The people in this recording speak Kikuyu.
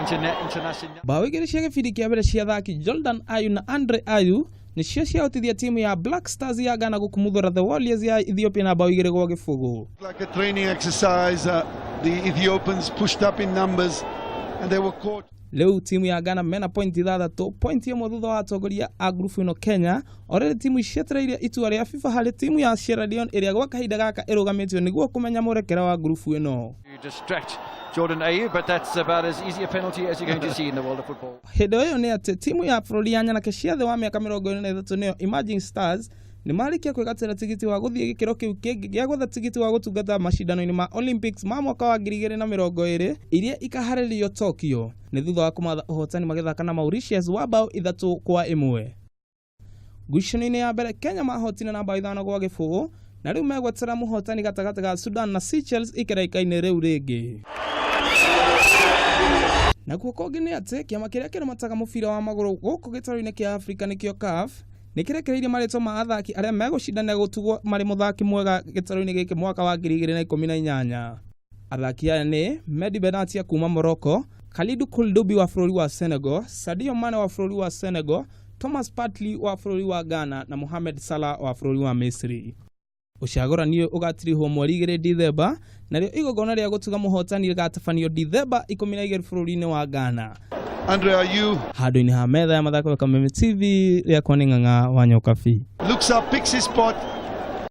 International. Mbaũ igĩrĩ cia gĩbindi kĩa mbere cia athaki Jordan Ayew na Andre Ayew nĩcio ciahotithia timu ya Black Stars ya Ghana gũkumuthũra The Warriors ya Ethiopia na mbaũ 2-0. Like a training exercise, the Ethiopians pushed up in numbers and they were caught. Rĩu timu ya Ghana mena pointi ithathatũ, pointi ĩmwe thutha wa atongoria a ngurubu ĩno Kenya. O rĩrĩ timu cietereire itua rĩa FIFA harĩ timu ya Sierra Leone ĩrĩa gwa kahinda gaka ĩrũgamĩtio nĩguo kũmenya mwerekera wa ngurubu ĩno. Distract Jordan Ayew, but that's about as easy a penalty as you're going to see in the world of football. Hĩndĩ ĩyo nĩ atĩ timu ya bũrũri ya nyanake cia thĩ wa mĩaka 23 nĩyo Emerging Stars nĩ marĩkia kwĩgatĩra tigiti wa gũthiĩ gĩkĩro kĩu kĩngĩ gĩa gwetha tigiti wa gũtungata macindano-inĩ ma Olympics ma mwaka wa 2020 iria ikaharĩrĩrio Tokyo. Nĩ thutha wa kũmatha ũhotani magĩthaka na Mauritius wa mbaũ 3-1. Ngucanio-inĩ ya mbere Kenya mahotire na mbaũ 5-0 na rĩu megwetera mũhotani gatagatĩ ga Sudan na Seychelles ikeraika-inĩ rĩu rĩngĩ. Nakuo kũngĩ nĩ atĩ kĩama kĩrĩa kĩramataga mũbira wa magũrũ gũkũ gĩtarũ-inĩ kĩa Afrika nĩkĩo CAF nĩ kĩrekereirie marĩtwa ma athaki arĩa megũcindana gũtugwo marĩ mũthaki mwega gĩtarũ-inĩ gĩkĩ mwaka wa 2018. Athaki aya nĩ Mehdi Benatia kuma Morocco, Kalidou Koulibaly wa bũrũri wa Senegal, Sadio Mane wa bũrũri wa Senegal, Thomas Partey wa bũrũri wa Ghana na Mohamed Salah wa bũrũri wa Misiri. Ũcagũrani ũyũ ũgatirihwo mweri 2 Dithemba narĩo igongona rĩa gũtuga mũhotani rĩgatabanio Dithemba 12 bũrũri-inĩ wa Ghana. Andre Ayew Handũ-inĩ ha metha ya mathako ya Kameme TV, rĩakwa nĩ Ng'ang'a wa Nyokabi. looks up, picks his spot.